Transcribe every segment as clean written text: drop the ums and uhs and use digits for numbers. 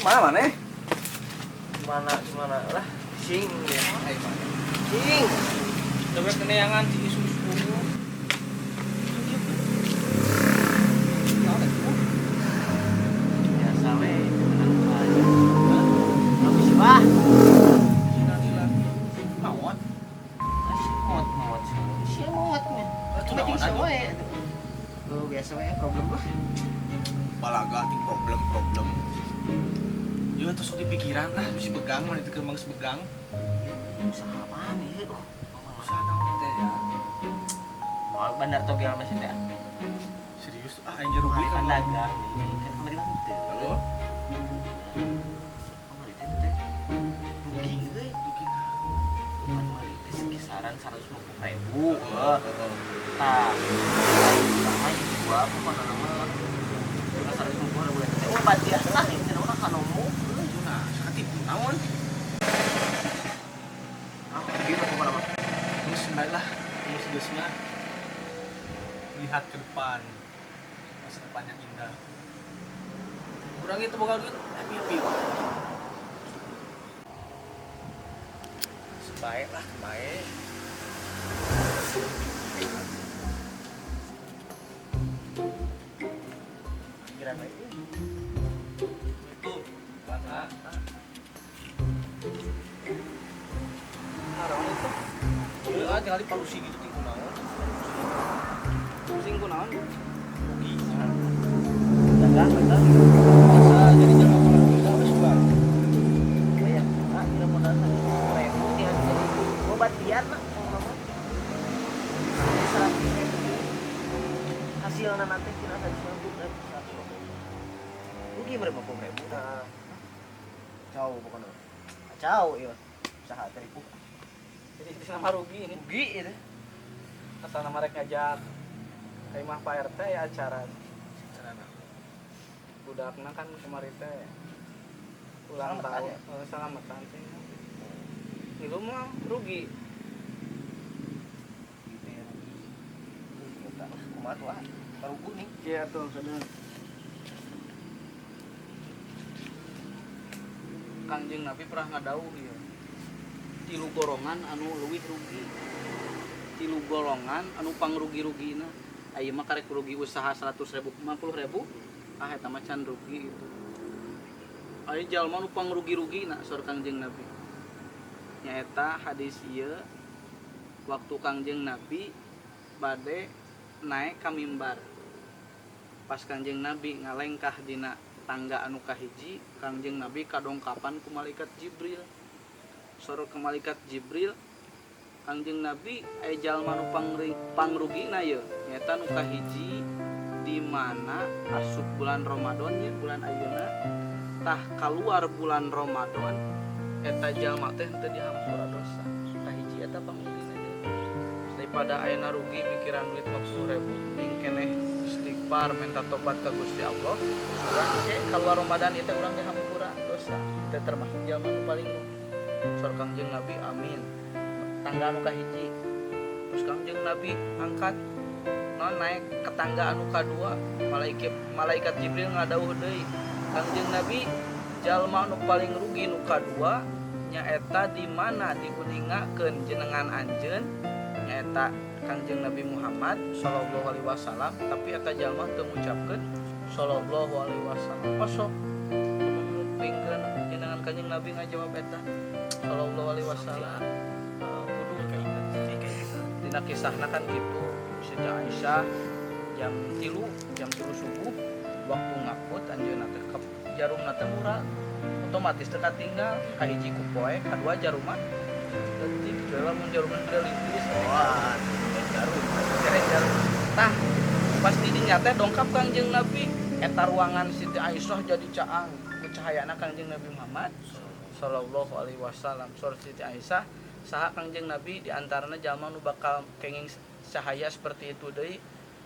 Mana mana? Gimana gimana lah sing ya. Ayo mana? Sing. Dewek keneangan di isu isu. Biasa we tenang aja. Habis bah. Mawat. Mot mot. Sia motnya. Atuh Penting naon semua ya. Oh, biasa we problem lah. Balaga ting problem-problem. Ya terus di pikiran lah, bisa begang mana itu kembang sebegang. Usaha apaan ya? Usaha naon teh ya? Oh, bandar togel masih teh. Serius ah anjir rugi Kan kan. dagang nih, kan kemarin mah teu. Halo? Kemarin teh teh rugi euy. Rugi. Kan kemarin teh sekisaran 150 ribu. Heeh. Tah, sama yang dua pokoknya nama 150 ribu teh. Oh, badiah lah ini nama kanomu. Nah, sakatipu naon? Ah, gitu pokoknya mah. Terus baik lah, terus geusnya lihat ke depan. Masa depan yang indah. Kurang itu boga duit, happy happy. Sebaik lah, baik. Pikiran we. Itu, mana? Naon itu? Ya, tinggal di palusi gitu ting kunaon. Pusing kunaon? Rugi. Dagang, dagang. Masa jadi jangan pernah pindah wes bang. Banyak. Ah, kira modal 150 ribu tinggal jadi obat biar lah mama. 100 ribu. Hasilnya nanti kira 150 ribu, 150 ribu. Rugi berapa puluh ribu? Nah, kacau pokoknya, kacau iya usaha teripu. Jadi itu sama rugi ini. Rugi itu. Asal nama rek ngajak imah Pak RT ya acara Carana. budakna kan kemarin teh ulang Selamatan tahun ya? eh, selamatan sih. Itu mah rugi. Gitu ya, rugi. Rugi eta lah, kumaha tuh ah baru nih. Iya tuh kadang. Kangjeng Nabi pernah ngadawuh ya. Tilu golongan anu leuwih rugi. Tilu golongan anu pangrugi-rugina. Aya mah karek rugi usaha 100 ribu, 50 ribu. Ah eta mah can rugi itu. Aya jalma nu pangrugi-rugina saur Kangjeng Nabi. Nyaeta hadis ieu waktu Kangjeng Nabi bade naik ka mimbar. Pas Kangjeng Nabi ngalengkah dina tangga anu kahiji, Kangjeng Nabi kadongkapan ku malaikat Jibril. Soro ke malaikat Jibril, Kangjeng Nabi aya jalma nu pangrugina ye nyaeta nu kahiji di mana asup bulan Ramadan ye bulan ayeuna tah keluar bulan Ramadan eta jalma teh henteu dihampura dosa. Kahiji eta pangrugina ye. Daripada ayeuna rugi mikiran duit 50 ribu, mending keneh istighfar minta tobat ke Gusti Allah. Urang ke keluar Ramadan itu urang dihampura dosa teh termasuk jalma nu paling rugi. Saur Kangjeng Nabi, amin. Tangga anu kahiji. Terus Kangjeng Nabi angkat non naik ke tangga anu kadua, malaikat malaikat Jibril ngadawuh deui, Kangjeng Nabi jalma anu paling rugi nu kadua nyaeta di mana diuningakeun jenengan anjeun nyaeta Kangjeng Nabi Muhammad sallallahu alaihi wasallam, tapi eta jalma teu ngucapkeun sallallahu alaihi wasallam. Osok ngupingkeun jenengan Kanjeng Nabi ngajawab eta sallallahu alaihi wasallam. Eh, kudu dina kisahna kan gitu. Siti Aisyah jam 3 subuh waktu ngakut anjeunna teh ke jarumna teh murah otomatis teu katinggal. Kahiji ku poe, kadua jarumna leutik, lamun jarumna geulis. Wah, jarum. Keren jarum. Tah pas di dinya teh dongkap Kangjeng Nabi eta ruangan Siti Aisyah jadi caang ku cahayana Kangjeng Nabi Muhammad sallallahu alaihi wasallam. Saur Siti Aisyah, saha Kangjeng Nabi di antarana jalma nu bakal kenging cahaya seperti itu deui?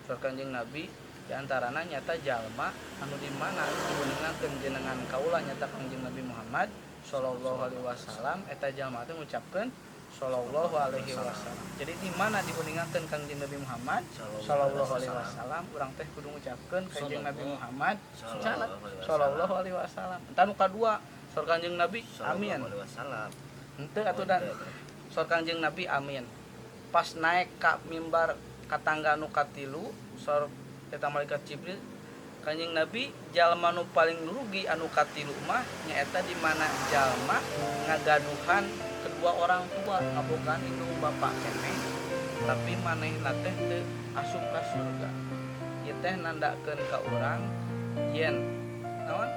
Saur Kangjeng Nabi, di antarana nyata jalma anu di mana diuningakeun jenengan kaula nyata Kangjeng Nabi Muhammad sallallahu alaihi wasallam, eta jalma teh ngucapkeun Sallallahu alaihi wasallam. Jadi di mana diuningakeun Kangjeng Nabi Muhammad Sallallahu alaihi wasallam, urang teh kudu ngucapkeun Kangjeng Nabi Muhammad Sallallahu alaihi wasallam. Entah nu kadua, saur Kangjeng Nabi amin. Sallallahu alaihi wasallam. Henteu atuh dan saur Kangjeng Nabi amin. Pas naik ka mimbar ka tangga nu katilu, saur eta malaikat Jibril, Kanjeng Nabi, jalma nu paling rugi anu katilu mah nyaeta di mana jalma ngagaduhan kedua orang tua, ngabogaan indung bapak keneh, tapi manehna teh teu asup ka surga. Ieu teh nandakeun ka urang yen naon,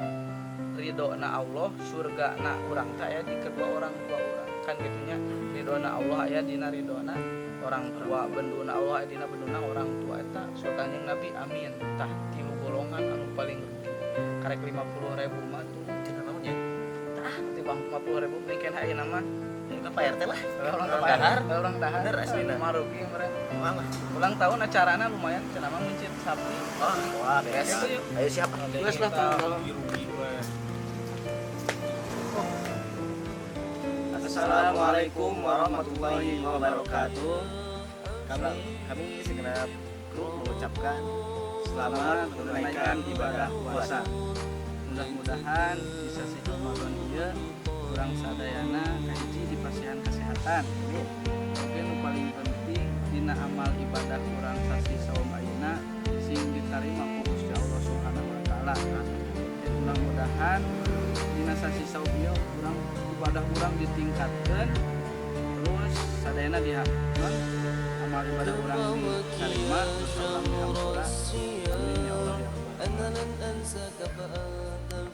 ridona Allah, surga na urang teh aya di kedua orang tua urang, kan gitunya. Ridona Allah aya dina ridona orang tua, benduna Allah aya dina benduna orang tua. Eta saur Kanjeng Nabi amin. Tah, tilu golongan anu paling rugi, karek 50 ribu mah tuh. Cenah naon ya? Tah, tibang 50 ribu mungkin ayeuna mah. Ya kan Pak RT lah. Orang Orang dahar. Orang dahar. Bener, aslina. Mah rugi mereka. Wah lah. Ulang tahun acarana lumayan cenah mah meuncit sapi. Wah, wah beres. Gitu, yuk. Ayo siap. Geus lah, tanggal. Rugi we. Assalamualaikum warahmatullahi wabarakatuh. Kami Kami segenap kru mengucapkan selamat menunaikan ibadah puasa. Mudah-mudahan bisa sih Ramadan ieu urang sadayana kahiji dipasihan kesehatan. Amin. Oke, nu paling penting dina amal ibadah urang sasih saum ayeuna sing diterima ku Gusti Allah Subhanahu wa taala. Dan mudah-mudahan dina sasih saum ieu urang ibadah urang ditingkatkeun, terus sadayana dihampura, amal ibadah urang diterima, terus urang dihampura. Amin ya Allah ya Rabbal. أنا لن أنساك فأنت